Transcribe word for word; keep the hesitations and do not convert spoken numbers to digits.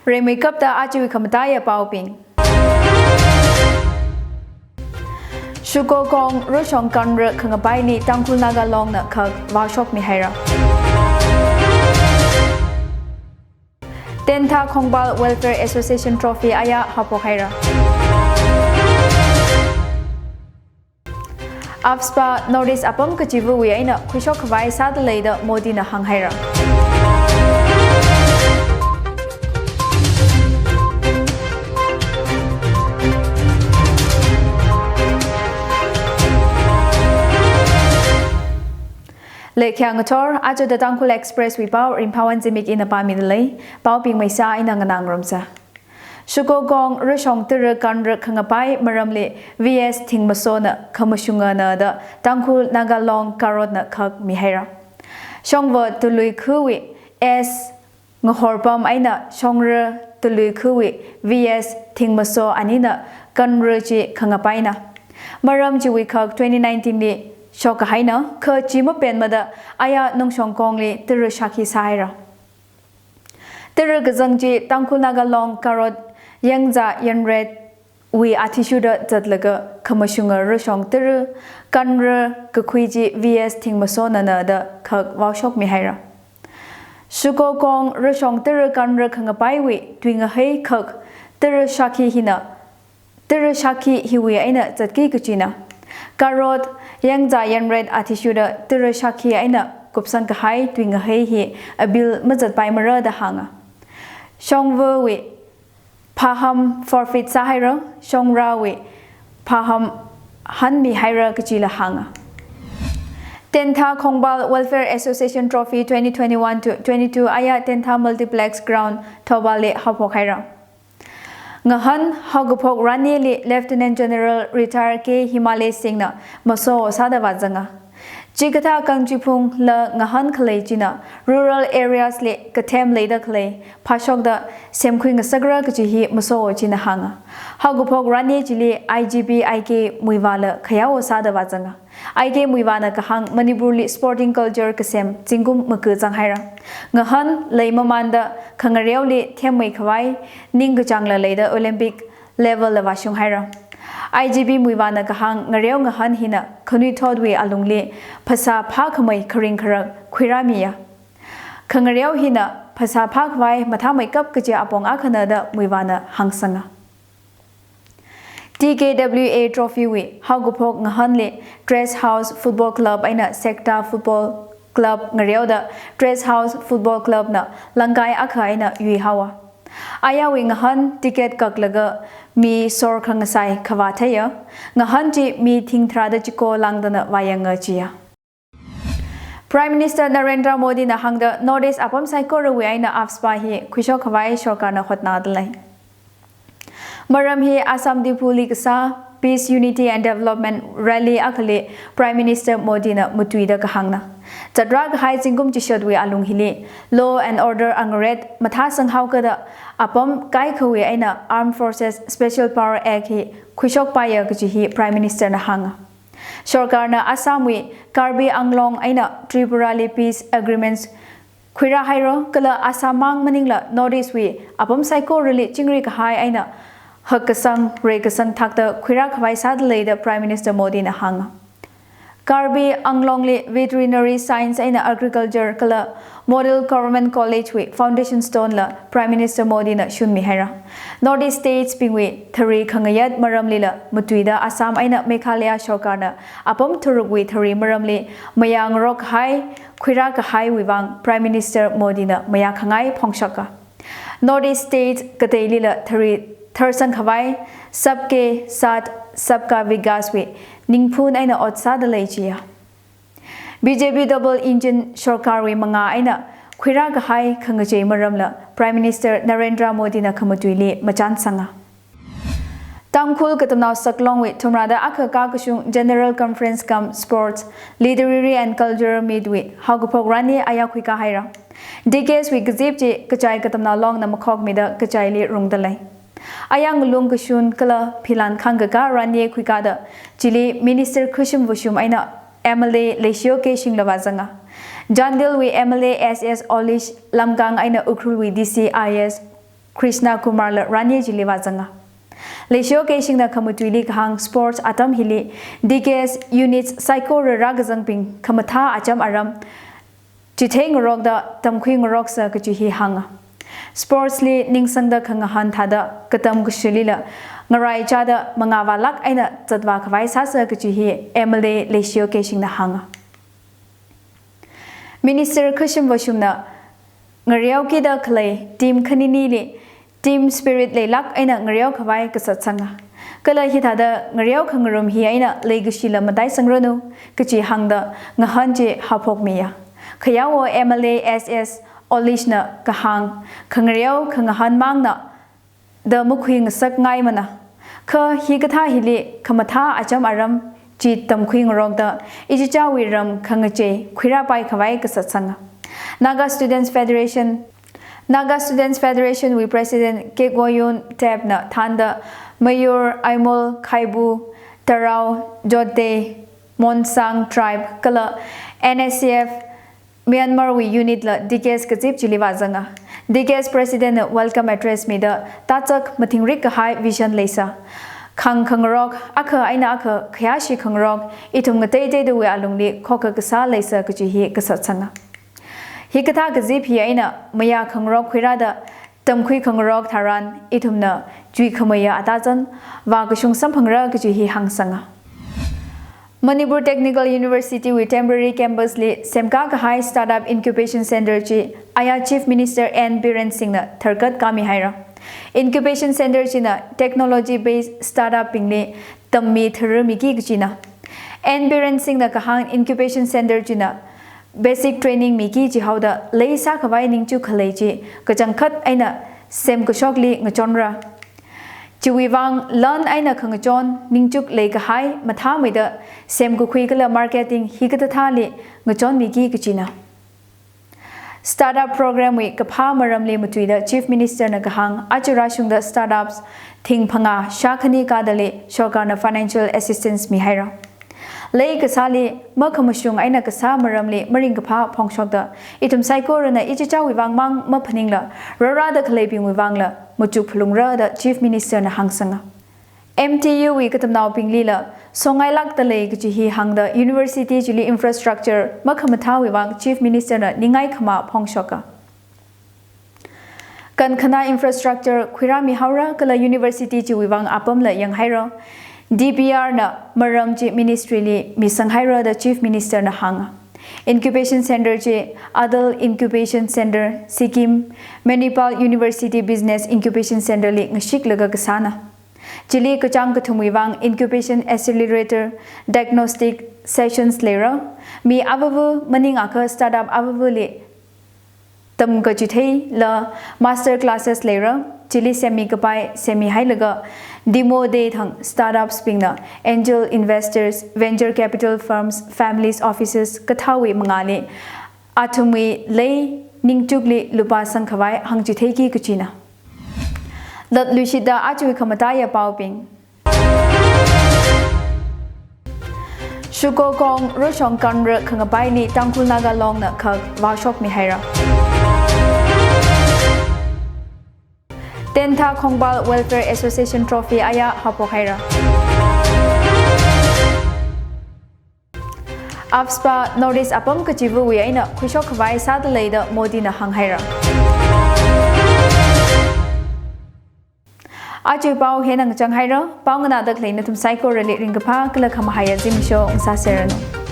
Preimeikapta ajawui khamataiya paobing. Shukokong Rushong Kanra khangapaili Tangkhul Naga Longna khak vaoshokmi haira. Tentha Khongbal Welfare Association Trophy aya haophok haira. AFSPA North East apam kachivawui eina khuishok khavai sāda lei da Modi na hānghaira. Leikhyang ngathor, aja The Tangkhul Express wui pao Ringphawon Zimik ina pāmida lei, paobing maisa ina nganā ngarumsa. Shukokong Rushong Tara Kanra khangapai maramli V S Thingmasona khamashungana da Tangkhul Naga Long Karotna khak mihaira. Shongva Tuluikhuwui S Ngahorpam eina Shongra Tuluikhuwui V S Thingmaso anina Kanra chi khangapaina. Maram chiwui khak twenty nineteen li shok kahaina, kha chi mapenmada aya Nungshong Kongli Tara shākhi sāhaira. Tara kazang chi Tangkhul Naga Long Karot Yangza Yanret wui athishurda zatlaga khamashunga Rushong Tara Kanra kakhui chi V S Thingmasonana da khak vaoshokmi haira. Shukokong Rushong Tara Kanra khangapaiwui tuingahai khak Tara shākhi hina, Tara shākhi hiwui eina zatki kachina. Karot Yangza Yanret athishurda Tara shākhi eina kupsang kahai tuingahai hi appeal mazatpaimara da hānga. Shongvawui phaham forfeit sāhaira, Shongrawui phaham hanmi haira kachila hānga. Tentha Khongbal Welfare Association Trophy twenty twenty-one to twenty-two aya Tentha Multiplex Ground Thouballi haophok haira. Ngahān haokaphok ranli Lieutenant General Retired K Himale Singhna maso sāda vāzanga. Chikathā kangchiphungla ngahān khalei china rural areas li kathem leida khalei phāshokda semkhui ngasakra kachi hi maso china hānga. Haokaphok ranli chili I G P I K Muivahla khayao sāda vāzanga. I K Muivahna kahāng Manipurli sporting culture kasem zingkum maka zanghaira. Ngahān leimamanda khangareoli themmei khavai ningkachāngla leida Olympic level la vāshung haira. I G P Muivahna kahāng ngareo ngahān hina khanuithotwui alungli phasā phākhamei kharing kharak khuirāmiya. Khangareo hina phasā phākhavai mathāmeikap kachi apong akhana da Muivahna hāngsanga. T K W A Trophy wui haokaphok ngahānli Dress House Football Club eina Sekta Football Club ngareoda Dress House Football Club na langkai akha eina yuihaowa. Ayawui ngahān ticket kaklaga mi sor khangasai khavā theiya. Ngahān chi mi thing tharāda chiko langdana vāyanga chiya. Prime Minister Narendra Modi na hāngda North East apam saikorawui eina AFSPA hi khuishok khavai sorkarna hotnada lei. Maram hi Assam Diphuli kasā Peace, Unity and Development Rally akhali Prime Minister Modi na matuida kahāngna. Zatrā kahai zingkum chishatwui alung hili law and order angaret mathāsang haokada apam kaikhawui eina Armed Forces Special Power Act hi khuishokpaiya kachi hi Prime Minister na hānga. Sorkarna Assamwui Karbi Anglong eina Tripurali Peace Agreements khuirā haira, kala Assam mang maningla North East wui apam saikorali chingri kahai eina hakkasang, reikasang thakta khuirā khavai sāda lei da Prime Minister Modi na hānga. Karbi Anglongli Veterinary Science eina Agriculture kala Model Government College wui foundation stone la Prime Minister Modi na shunmi haira. North East states bingwui thari khangayat maramlila matuida Assam eina Meghalaya sorkarna apam tharukwui thari maramli mayā ngarok kahai khuirā kahaiwui vang Prime Minister Modi na mayā khangai phongshoka. North East states kateilila thari tharsang khavai Sabke Saath Sabka Vikas wui ningphun eina ot sāda lei chiya. B J P double engine sorkarwui mangā eina khuirā kahai khangachei maramla Prime Minister Narendra Modi na khamatuili machān sanga. Tangkhul Katamnao Saklongwui thumrada akha kakashung General Conference cum Sports, Literary and Cultural Meet wui haokaphok ranli aya khuikā haira. D K S wui kazip chi kachai Katamnao Longna makhokmida kachaili rungda lei. Aya ngalung kashun kala philan khangkakā ranli khuikāda chili Minister Khashim Vashum eina M L A Leishio Keishing la vāzanga. Chandel wui M L A S S Olish Lamkang eina Ukhrul wui D C I S Krishna Kumar la ranye chili vāzanga. Leishiyo Keishingna khamatuili kahāng sports atam hili D K S units saikora rākazangbing khamathā acham aram chitheingarokda tamkhuingaroksa kachi hi hānga. Sports li ningsangda khangahān thāda katam kashulila ngaraichāda mangā vālāk eina zatvā khavai sāsa kachi hi M L A Leishiyo Keishingna hānga. Minister Khashim Vashumna ngareokida khalei team khaninili team spirit leilāk eina ngareo khavai kasat sanga. Kala hithāda ngareo khangarum hi eina leikashila mataisangranu kachi hāngda ngahān chi haophokmiya. Khayawo M L A S S Olish na kahāng khangareo khangahān mangna da makhuingasakngaimana. Kha hikathā hili khamathā acham aram chi tamkhuingarokda ichichāwui ram khangachei khuirāpai khavai kasat sanga. Naga Students Federation, Naga Students Federation wui President Kekwoyun Tep na thānda Mayur, Aimol, Khaibu, Tarao, Jote, Monsang tribe kala N S C F Myanmar wui unit la D K S kazip chili vāzanga. D K S President na welcome address mida tachak mathingrik kahai vision leisa. Khang khangarok, akha eina akha khayāshi khangarok, ithum ngateiteidawui alungli khokha kasā leisa kachi hi kasat sanga. Hikathā kazip hi eina mayā khangarok khuirāda tamkhui khangarok tharan ithumna chuikhamayā atazan vākashung samphangra kachi hi hāngsanga. Manipur Technical University wui temporary campus li semkā kahai Startup Incubation Center chi aya Chief Minister N Biren Singh na tharkat kami haira. Incubation Center china technology based startup bingli tammi tharmiki kachina. N Biren Singh na kahāng Incubation Center china basic training miki chihaoda leisā khavai ningchuk khalei chi kachangkhat eina semkashokli ngachonra. Chiwui vang lan eina khangachon ningchuk leikahai mathāmeida semkakhui kala marketing hikathāthāli ngachonmiki kachina. Startup program wui kaphā maramli matuida Chief Minister na kahāng aja rāshungda startups thing phangā shākhani kadali sorkarna financial assistance mihaira. Leikasāli makhamashung eina kasā maramli maringkaphā phongshokda ithum saikorana ichichāwui vang mang maphaningla rārāda khaleibingwui vangla machuk phalungra da Chief Minister na hāngsanga. M T U wui katamnaobinglila songailākda lei kachi hi hāngda university chili infrastructure makhamathāwui vang Chief Minister na ningai khamā phongshoka. Kankhana infrastructure khuirāmi haora kala university chiwui vang apamla yanghaira. D P R na maram chi ministry li misanghaira da Chief Minister na hānga. Incubation Center chi Atal Incubation Center, Sikkim, Manipal University Business Incubation Center li ngashiklaga kasāna. Chili kachāng kathumwui vang incubation accelerator, diagnostic sessions leira. Mi avāva maningakha startup avāvali tamkachitheila master classes leira. Chili semmi kapai semmihailaga demo day thang startups bingna angel investors, venture capital firms, families offices kathāwui mangāli athumwui lei ningchukli lupā sangkhavai hāngchitheiki kachina. Latluishitda ajawui khamataiya paobing. Shuko Kong Roshong Kanra khangapaili Tangkhul Naga Longna khak vāshokmihaira. Tentha Khongbal Welfare Association Trophy aya haophokhaira. AFSPA North East apam kachivawui eina khuishok khavai sāda lei da Modi na hānghaira. Ajawui pao hina ngachang haira, pao nganāda khalei nathum saikorali ringkaphā kala khamahaiya zimiksho ngasāserranu.